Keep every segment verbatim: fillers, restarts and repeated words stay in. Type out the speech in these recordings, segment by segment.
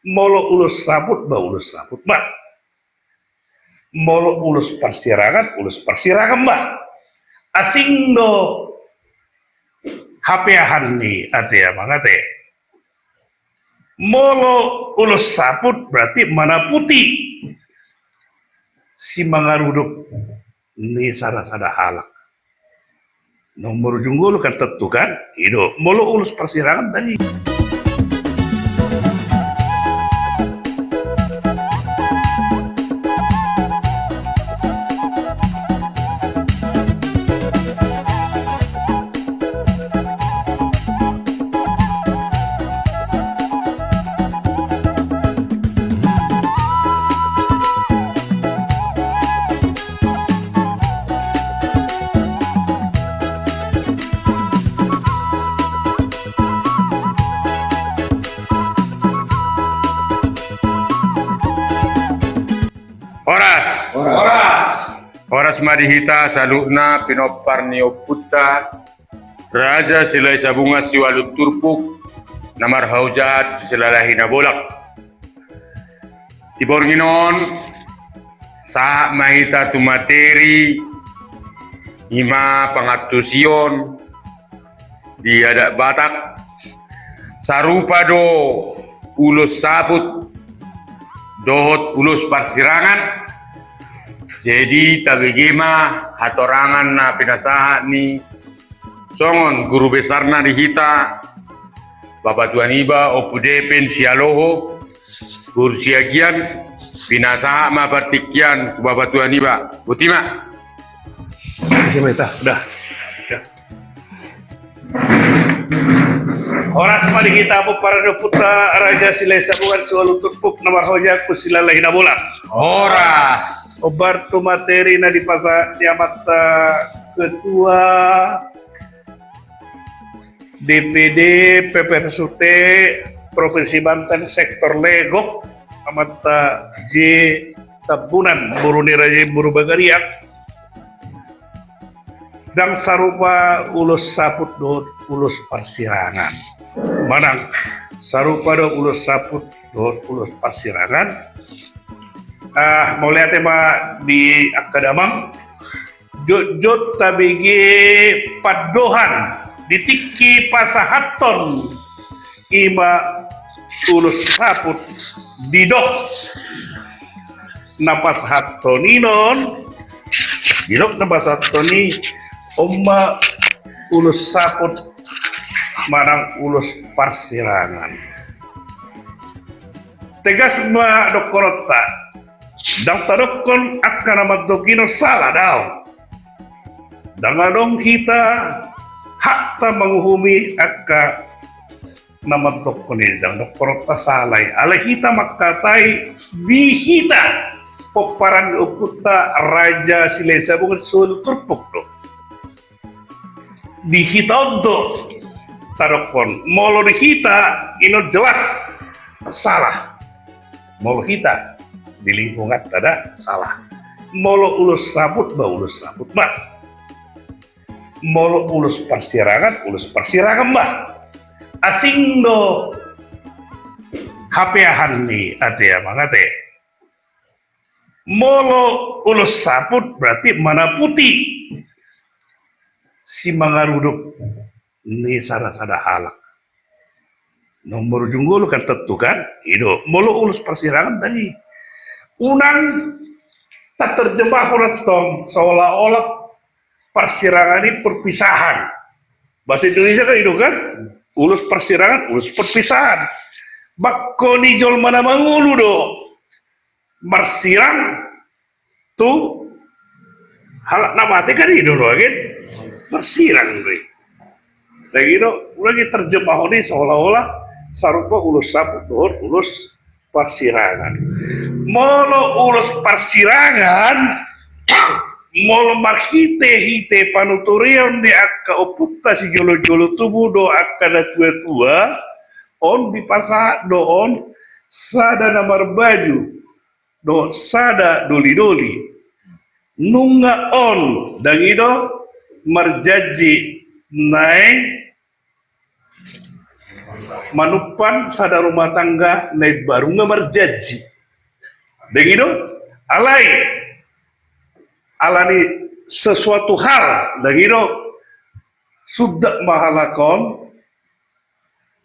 Molo ulos saput ba ulos saput ma. Molo ulos parsirangan, ulos parsirangan ma. Asing do hapeahan ni ate amang ate. Molo ulos saput berarti manaputi simangarudup ni sada-sada halak. Nomor ujung golu kan tentu kan, i do. Molo ulos parsirangan tadi. Horas. Horas. Horas ma di hita saluhutna pinompar ni ompunta Raja Silahi Sabungan Siualun Turpuk na marhaujat Silalahi Nabolak. Di borngin on sahat ma hita tu materi, i ma pangantusion di adat Batak. Sarupa do ulos saput dohot ulos parsirangan. Jadi tabege ma hatorangan na pinasahat ni songon guru besarna di hita, Bapa Tuaniba Ompu Depen Sialoho, Guru Siagian, pinasahat ma partingkian tu Bapa Tuaniba. Boti ma. Boti ma hita, dah. Horas ma di hita pomparan ni ompunta Raja Silahi Sabungan Siualun Turpuk na marhaujat tu Silalahi Nabolak. Horas. Hombar tu materi na dipasahat ni amanta ketua D P D P P R S U T Provinsi Banten Sektor Legok, amanta J Tambunan, boru ni Raja Imboru Bagariak. Ndang sarupa ulos saput dohot ulos parsirangan. Manang sarupa do ulos saput dohot ulos parsirangan. Ah, mauliate ma di angka damang. Jotjot tabege pandohan di tingki pasahathon i ma ulos saput, didok na pasahathon i non, didok na pasahathon i on ma ulos saput manang ulos parsirangan. Tegas ma dohononta. Ndang tadokhon angka na mandok i non sala, daong. Ndang adong hita hakta manguhumi angka na mandokhon i, ndang dohononta sala i. Alai hita mangkatai di hita pomparan ni ompunta Raja Silahi Sabungan Siualun Turpuk do. Di hita on do tadokhon. Molo di hita i non jelas sala. Molo hita di lingkunganta da sala. Molo ulos saput ba ulos saput ma. Molo ulos parsirangan, ulos parsirangan ma. Asing do hapeahan ni ate amang ate. Molo ulos saput berarti manaputi simangarudup ni sada-sada halak. Nomor ujung golu kan tentu kan, i do. Molo ulos parsirangan tadi, unang taterjemahon tong seolah-olah parsirangan i perpisahan. Bahasa Indonesia kan i do kan, ulos parsirangan, ulos perpisahan. Bangko ni jolma na mangolu do marsirang tu halak na mate kan i do, kan? Marsirang do i. Lagi do, lagi terjemahon i seolah-olah sarupa ulos saput dohot ulos parsirangan. Molo ulos parsirangan, molo marhite-hite panuturion di angka ompunta sijolo-jolo tubu dohot angka na tua-tua, on dipasahat do on sada na marbaju dohot sada doli-doli. Nunga on, ndang i do marjanji naeng Manumpan sada rumah tangga na imbaru, nunga marjanji. Dang i do? Alai, alani sesuatu hal, dang i do? Sundat ma halak on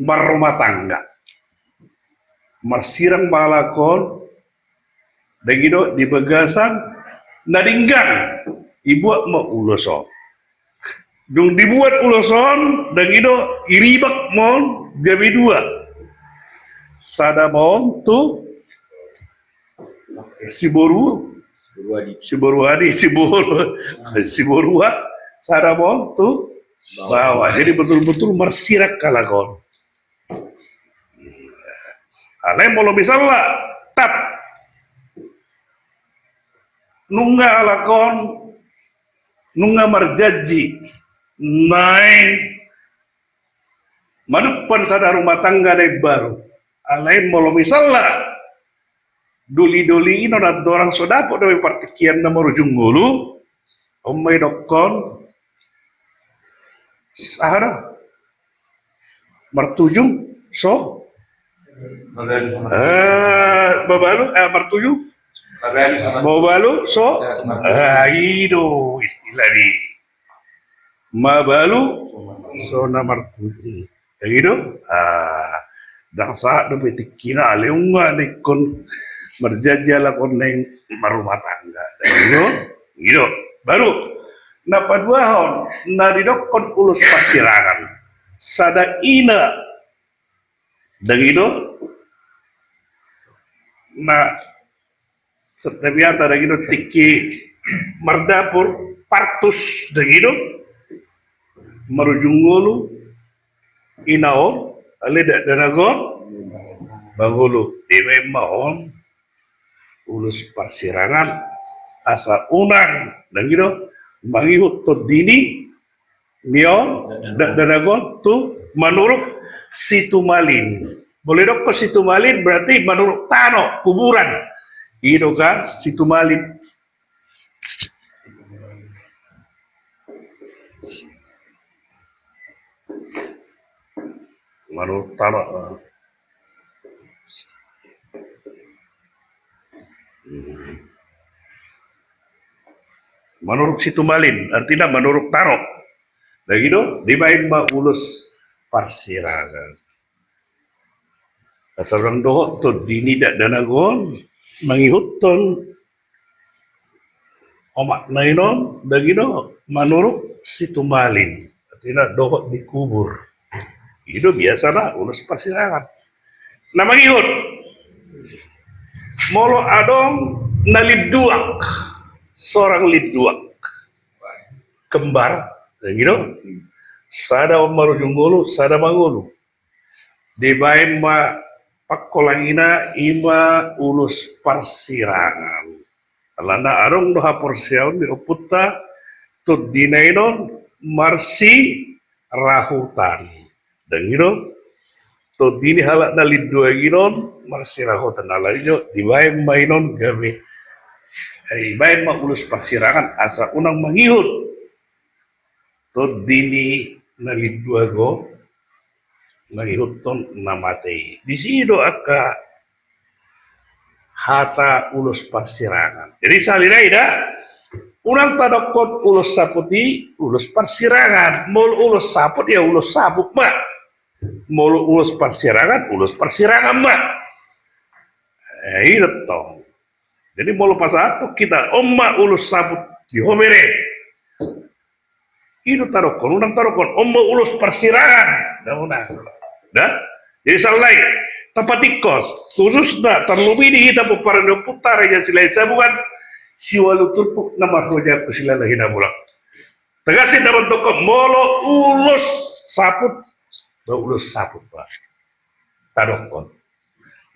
marrumah tangga. Marsirang ma halak on, dang i do, di bagasan na denggan, dibuat ma ulos on. Dung dibuat ulos on, dang i do, iribak ma on gabe dua. Sada ma on tu Siboru, Siboru Adi, Siboru, Siboru A, sada ma on tu Baoa. Jadi betul-betul marsirang halak on. Alai molo misalna, tap, nunga halak on, nunga marjanji naeng manumpan sada rumah tangga na imbaru. Alai molo misalna doli-doli i non andorang so dapot dope partingkian na marujung ngolu, on ma didokkon, aha do? Marujung so, eh, mabalu, eh, marujung, mabalu so, ah, i do istilah ni. Mabalu so na marujung. Jadi do, ah, dang sahat dope tingkina alai nunga ningkon marjanji halak on naeng marrumah tangga. Jadi do, i do. Baru na paduahon, na didokkon ulos parsirangan. Sada ina, dang i do, na santabiata, dang i do, tingki mardapur partus, dang i do, marujung ngolu ina on, alai dakdanak on mangolu. Dibaen ma on ulos parsirangan asa unang, dang i do, mangihut tondi ni on, dakdanak on tu manuruk situmalin. Molo didokkon situmalin berarti manuruk tano, kuburan. I do kan situmalin. Manuruk tano. Manuruk situmalin, artina manuruk tano. Dang i do, dibaen ma ulos parsirangan. Asa unang dohot tondi ni dakdanak on mangihuthon omakna i non, dang i do, manuruk situmalin. Artina dohot di kubur. I do biasana ulos parsirangan. Na mangihut. Molo adong na linduak, sorang linduak, kembar, dang i do, sada on marujung ngolu, sada mangolu. Dibaen ma pangkolangina i ma ulos parsirangan. Alana adong do haporseaon ni ompunta, tondina i non marsirahotan. Dang i do, tondi ni halak na linduak i non marsirahotan. Alai i do, dibaen ma i non gabe, eh, dibaen ma ulos parsirangan asa unang mangihut tondi ni na linduak on mangihuthon na mate i. Disi do angka hata ulos parsirangan. Jadi sahali nai da, unang tadokkon ulos saput i ulos parsirangan. Molo ulos saput, ya ulos saput ma. Molo ulos parsirangan, ulos parsirangan ma. Eh, i do tong. Jadi molo pasahathon hita, on ma ulos saput di ho bere, i do tadokkon, unang tadokkon on ma ulos parsirangan. Dang unang. Da? Jadi sahali nai, tapatingkos, khususna tarlumobi di hita pomparan ni ompunta Raja Silahisabungan, siualu turpuk na marhojahon Silalahi Nabolak. Tagasna ma dokkon, molo ulos saput, ba ulos saput ba tadokkon.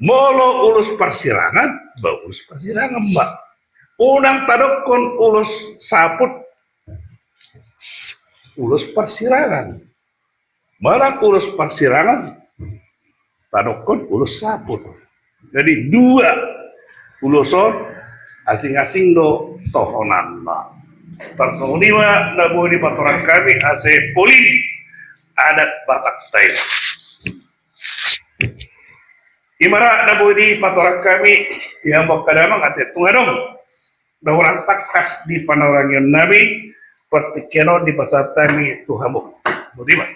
Molo ulos parsirangan, ba ulos parsirangan ma. Unang tadokkon ulos saput ulos parsirangan, manang ulos parsirangan tadokkon ulos saput. Jadi dua ulos on asing-asing do tohonanna. Tarsongon i ma na boi dipatorang hami asa polin adat Batakta i. Ima ra na boi dipatorang hami di hamu angka damang, ate tung adong na hurang tangkas di panorangion nami, partingkian on dipasahat hami tu hamu. Boti ma.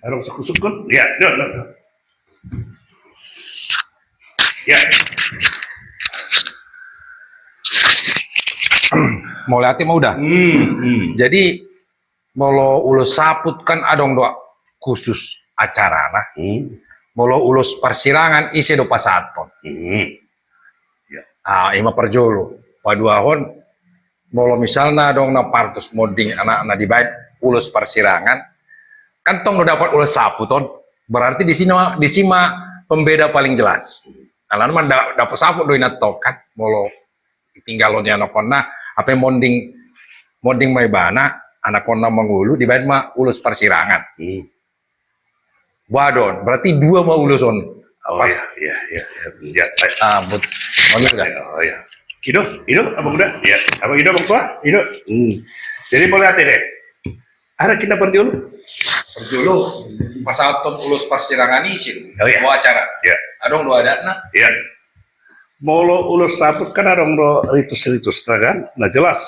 Adong sungkun-sungkun? Ya, ya, ya. Ya. Mauliate ma uda. Hmm, hmm. Jadi molo ulos saput kan adong do khusus acarana. Hmm. Molo ulos parsirangan ise do pasahathon? Hmm. Ya. Ah, ima parjolo. Paduahon, molo misalna adong na partus monding anakna dibaen ulos parsirangan, kan tong do dapat ulos saput on. Berarti di sini, di sini ma pembeda paling jelas. Alana ma da-, dapat saput do inanta on kan, molo tinggalon ni anakhonna, hape monding, monding ma ibana, anakhonna mangolu, dibaen ma ulos parsirangan. Hmm. Boha do on, berarti dua ma ulos on. Oh, pas. Iya, iya, iya, iya. Iya, baik. Ah, but-, oh, iya. Oh, iya. Ido, Ido, Abang Uda? Iya. Abang Ido, Abang Tua? Ido. Hmm. Jadi, mauliate, deh. Ada kita parjolo? Parjolo, pasahathon ulos parsirangan i, sin. Oh, iya. Boha acara? Iya. Adong do adatna? Iya. Molo ulos saput kan adong do ritus-ritusna kan, na jelas.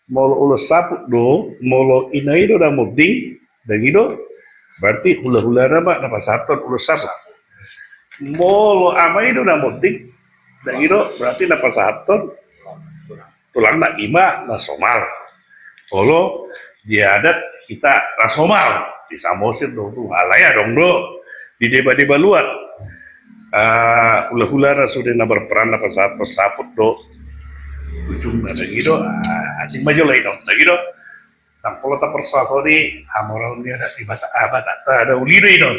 Molo ulos saput do, molo ina i do na monding, dang i do, berarti hula-hulana ma na pasahathon ulos saput. Molo ama i do na monding, dang i do, berarti na pasahathon tulangna, ima na somal. Olo, di adat hita na somal, di Samosir do, alai adong do di deba-deba luat. Ah, hula-hulana sude na berperan na pasahathon saput do ujungna, dang i do, ah, asing ma jolo i do, dang i do. Ndang pola taparsahat i, hamoraon ni adat di Batak, ah, Batak, ta ada ulina i do.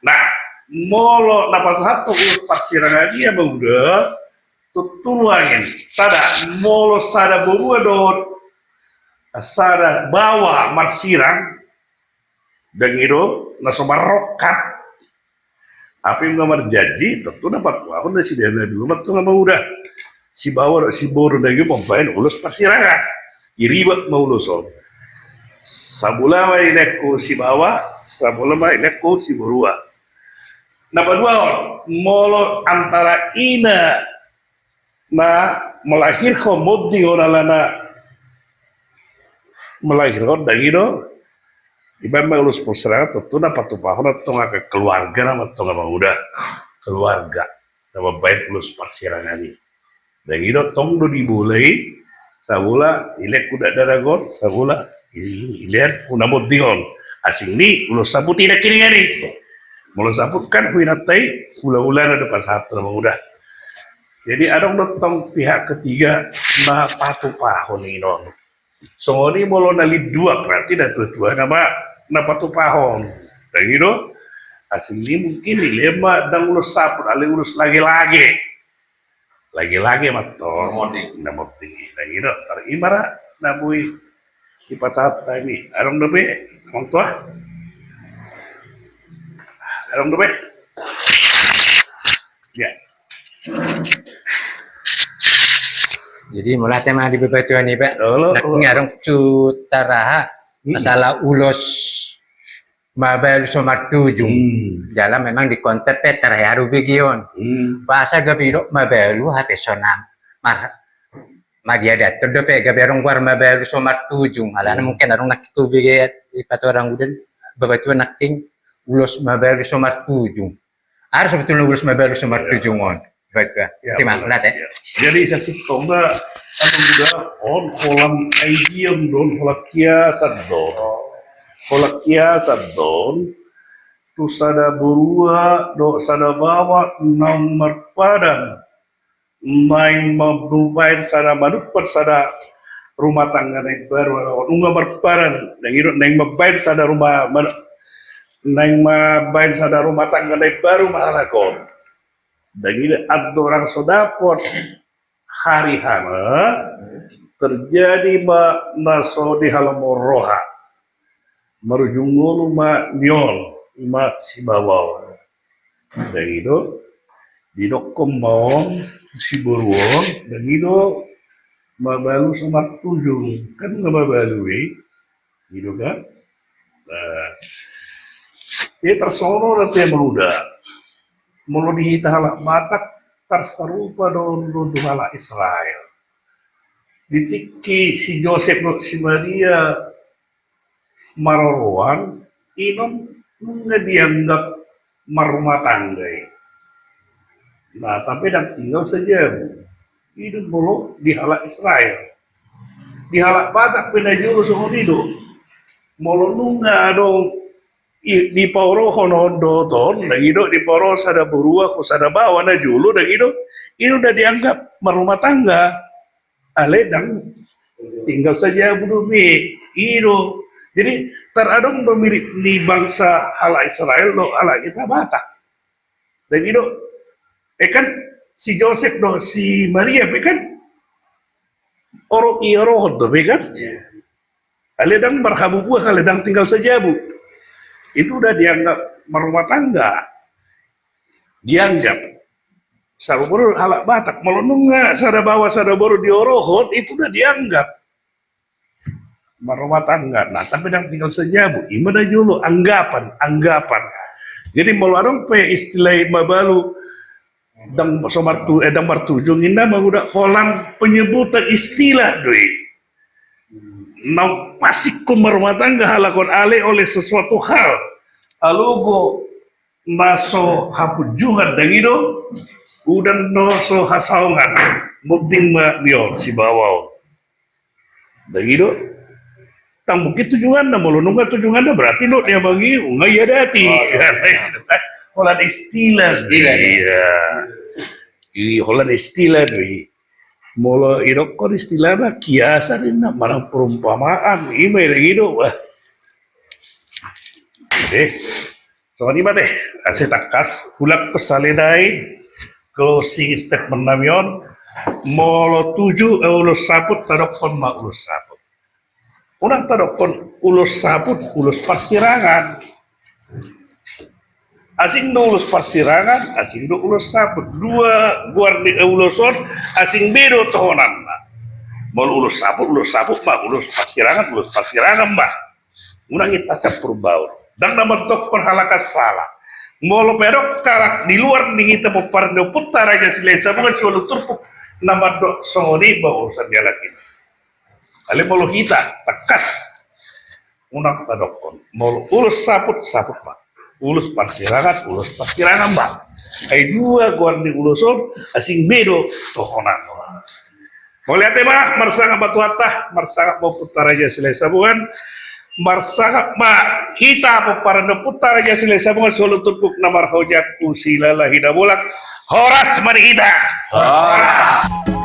Nah, molo na pasahathon ulos parsirangan i, Abang Uda, tutu nuaeng, sada, molo sada borua dohot sada baoa marsirang, dang i do, na so marrongkap. Hape nunga marjanji, tontu na patuahon nasida na dua ma tong, Abang Uda. Si baoa dohot si boru, dang i do mambaen ulos parsirangan. Diribak ma ulos on. Sabola ma ilehon si baoa, sabola ma ilehon si borua. Na paduahon, molo antara ina na melahirhon, monding on alana melahirhon, dang i do, dibaen ma ulos parsirangan, tontu na patupahon tong angka keluarga nama tong, Abang Uda. Keluarga na mambaen ulos parsirangan i. Dang i do, tong do dibola i, sabola ilehon tu dakdanak on, sabola i-, ilehon tu na monding on. Asing ni ulos saput i nangkiningan i. Molo saput kan tu inanta i, hula-hulana do pasahathon, Abang Uda. Jadi adong do tong pihak ketiga na patupahon i non. Songon i molo na linduan, berarti na tua-tua nama na patupahon. Dang i do, asing ni mungkin dilehon ma ndang ulos saput, alai ulos lage-lage. Lage-lage ma tong. Monding. Na monding. Dang i do, tar ima ra na boi dipasahat hami. Adong dope, Amang Tua? Adong dope? Ya. Jadi mauliate ma di bapatuan i, Pak. Olo, olo. Nangkin adong tu taraha, hmm, masalah ulos mabalu so martujung. Hmm. Jala memang di konsep pe taraha i haru begeon. Hmm. Boasa gabe didok mabalu, hape sonang. Mar-, ma di adat dope gabe adong goar mabalu so martujung. Alana, hmm, mungkin adong nangkin tu bege i, Pak, tu orang udan, bapatuan, nangkin ulos mabalu so martujung. Ada sebetulna ulos mabalu so martujung on. Baik, ya. Ya, terima kasih, ya. Jadi, sasintongna, anu, uda on, holan aidion do on, holan kiasan do on. Holan kiasan do on, tu sada borua dohot sada baoa naung marpadan, naeng mambaen sada, manumpak sada rumah tangga na imbaru, nunga marpadan, dang i do, naeng mambaen sada rumah, man-, naeng mambaen sada rumah tangga na imbaru ma halak on. Dang i do, andorang so dapot hari H na, terjadi ma na so di halamohon roha. Marujung ngolu ma ni on, ima si baoa on. Dang i do, didokkon ma on si boru on, dang i do, mabalu so martujung, kan nunga mabalu i. I do kan? Nah, i tarsongon on ate, Amang Uda. Molo di hita halak Batak, tarsarupa do on do tu halak Israel. Di tingki si Josep dohot si Maria maroroan, i non nunga dianggap marrumah tangga i. Nah, tapi ndang tinggal sajabu. I do molo di halak Israel. Di halak Batak pe na jolo songon i do. Molo nunga adong i, dipaorohon on dohot on, ndang i do, dipaorohon sada borua, sada baoa na jolo, ndang i do, i do nunga dianggap marrumah tangga. Alai ndang tinggal sajabu dope, i do. Jadi, taradong do mirip ni bangsa halak Israel dohot halak hita Batak. Ndang i do, eh kan, si Josep dohot si Maria pe kan, oro, i orohon dope kan. Alai ndang marhabubuan, alai ndang tinggal sajabu. Itu udah dianggap marrumah tangga. Dianggap. Sarupa do halak Batak, molo nunga sada baoa sada boru diorohon, itu udah dianggap marrumah tangga. Nah, tapi ndang tinggal sajabu, i ma na jolo, anggapan, anggapan. Jadi molo adong pe istilah i mabalu, ndang so martu-, eh, ndang martujung, inna mangguda holan penyebutan istilah do i. Na pasikku marrumah tangga halak on ale oleh sesuatu hal. Alogo na so hapunjungan, ndang i do, udan na so hasaongan, munding ma nion si baoa on. Ndang i do. Ndang mungkin tujunganna, molo nunga tujunganna berarti lo dia mangi, nunga ia dati. Oh, iya. Holan istilah. Istilah, iya. Iya. I holan istilah do i. Molo idokkon istilahna kiasan inna manang perumpamaan, i ma, ndang i do. Wah. Eh, songon i ma deh, asa tangkas, huulak pe sahali nai, closing statement nami on, molo tuju, eh, ulos saput, tadokkon ma ulos saput. Unang tadokkon ulos saput, ulos parsirangan. Asing do ulos parsirangan, asing do ulos saput. Dua goar ni, eh, ulos on, asing be do tohonanna. Molo ulos saput, ulos saput ma, ulos parsirangan, ulos parsirangan ma. Unang hita campur baur. Ndang na mandokkon halak an sala. Molo pe adong halak di luar ni hita pomparan ni ompunta Raja Silahisabungan siualu turpuk na mandok songon i, ba urusan ni halak i. Alai molo hita tangkas, unang tadokkon. Molo ulos saput, saput ma. Ulos parsirangan, ulos parsirangan ma. Ai dua goar ni ulos on, asing be do tohonanna. Mauliate ma, marsangap ma Tuhanta, marsangap ma ompunta Raja Silahisabungan, marsangap ma hita pomparan ni ompunta Raja Silahisabungan siualu turpuk na marhojak tu Silalahi Dabolak. Horas ma di hita. Horas.